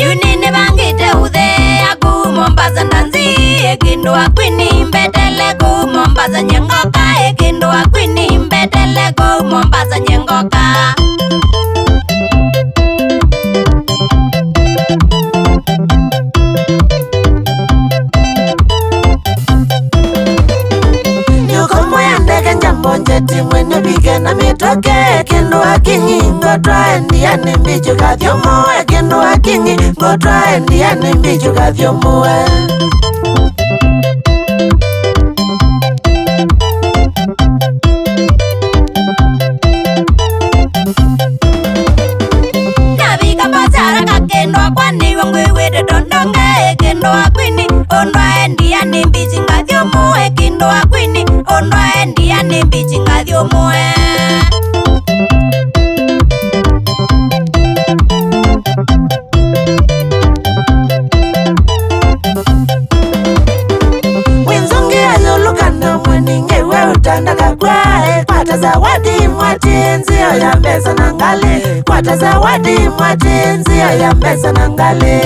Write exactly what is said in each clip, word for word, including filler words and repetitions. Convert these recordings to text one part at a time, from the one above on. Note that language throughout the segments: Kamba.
Yu nĩnĩvangĩte ũthea kũu Mombasa ndanzi, ĩkĩndũ akwini mbetele kũu Mombasa nyengoka, ĩkĩndũ akwini mbetele kũu Mombasa nyengoka. Nyukomo ya ndege njambo njeti mwene vike na mitoke, ĩkĩndũ akingi ngotwa endia nĩ mbichu kathyomo, ĩkĩndũ akingi ngotwa endia nĩ mbichu kathyomo. Navika Mombasa haraka, ĩkĩndũ akwani wangwĩw'ĩte tondonge, ĩkĩndũ akwini ũndũ aendia nĩ mbichi ngathyomo, ĩkĩndũ akwini ũndũ aendia nĩ mbichi ngathyomo. Wĩnzũngĩa yũlũkana mweninge we ũtandaka kwae, kwata zawadi mwati nzio ya mbesa na ngalĩ, kwata zawadi mwati nzio ya mbesa na ngalĩ.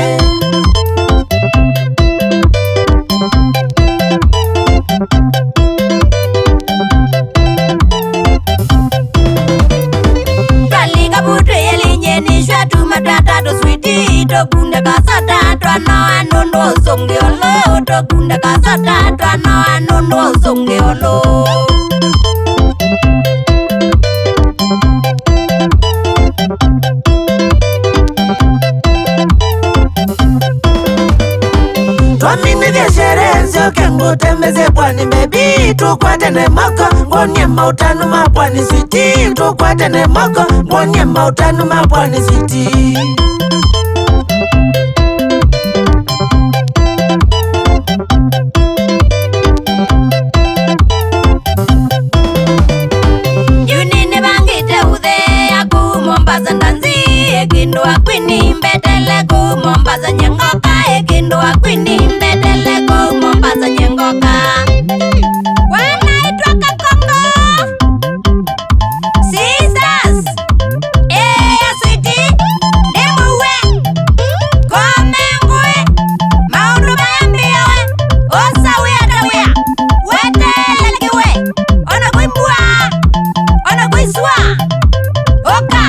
Twalika vutwĩ yĩlinyeni shwa tuma twatatũ switi, tũkunde kasota twanoa nũndũ wa ũsũngĩo ũlũ, tũkunde kasota twanoa nũndũ wa ũsũngĩo ũlũ. Twaminĩthya sherehe nzyoke ngũtembeze pwani baby, tũkwatene moko ngwonie maũtanu ma pwani switi, tũkwatene moko ngwonie maũtanu ma pwani switi. Yu nĩnĩvangĩte ũthea kũu Mombasa ndanzi, ĩkĩndũ akwini mbetele kũu Mombasa nyengoka, ĩkĩndũ akwini mbetele kũu Mombasa nyengoka. Wanaitwa Kakongo. Sisters. Ĩĩ, sweetie, nĩ mũue. Kome ngũĩ, maũndũ maya mbĩawe, ũsa wĩa ta wĩa, weteele kĩwe, ona kwĩ mbua, ona kwĩ sua, ũka.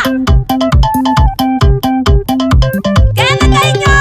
Ketheka inyo.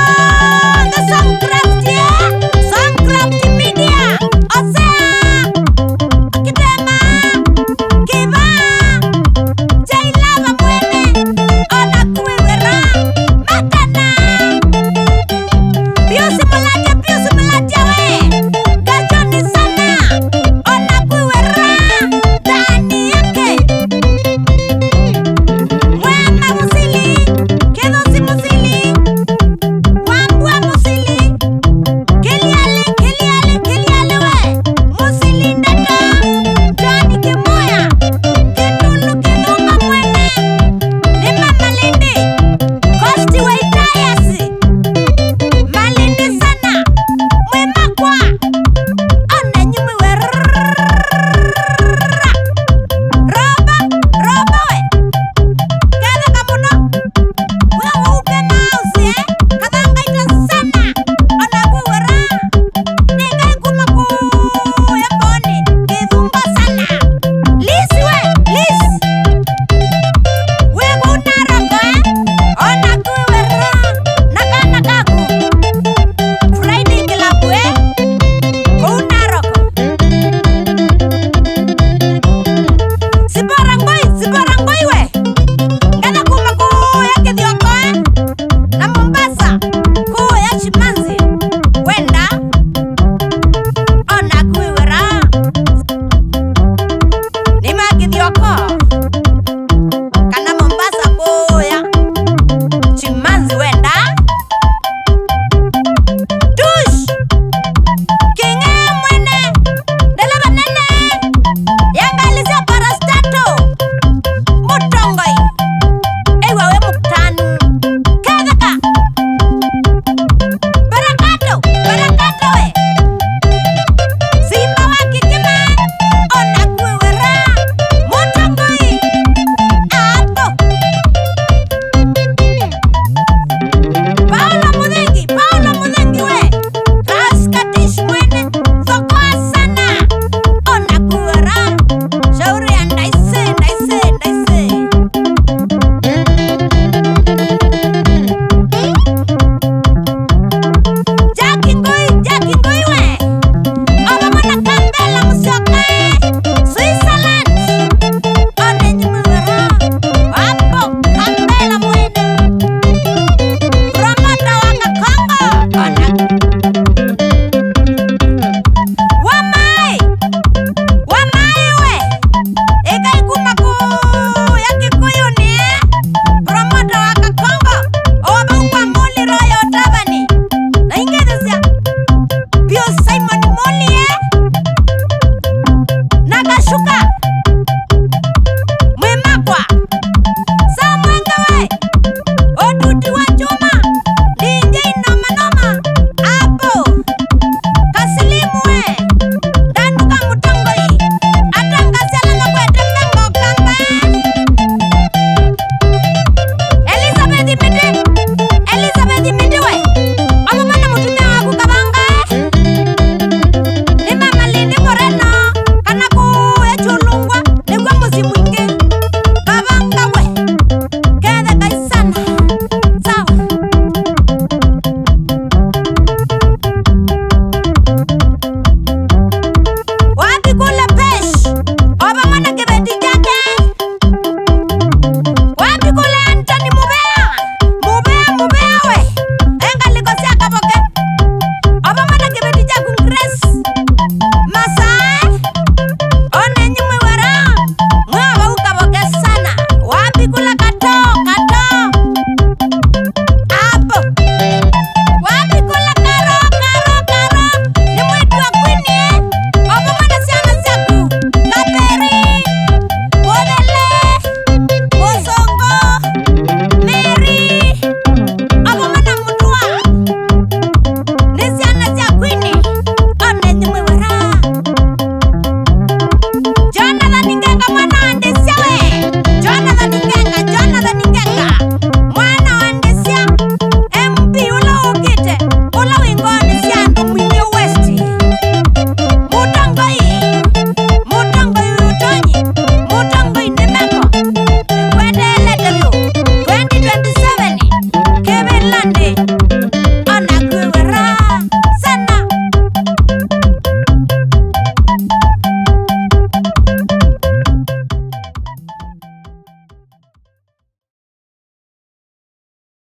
Mũvea we,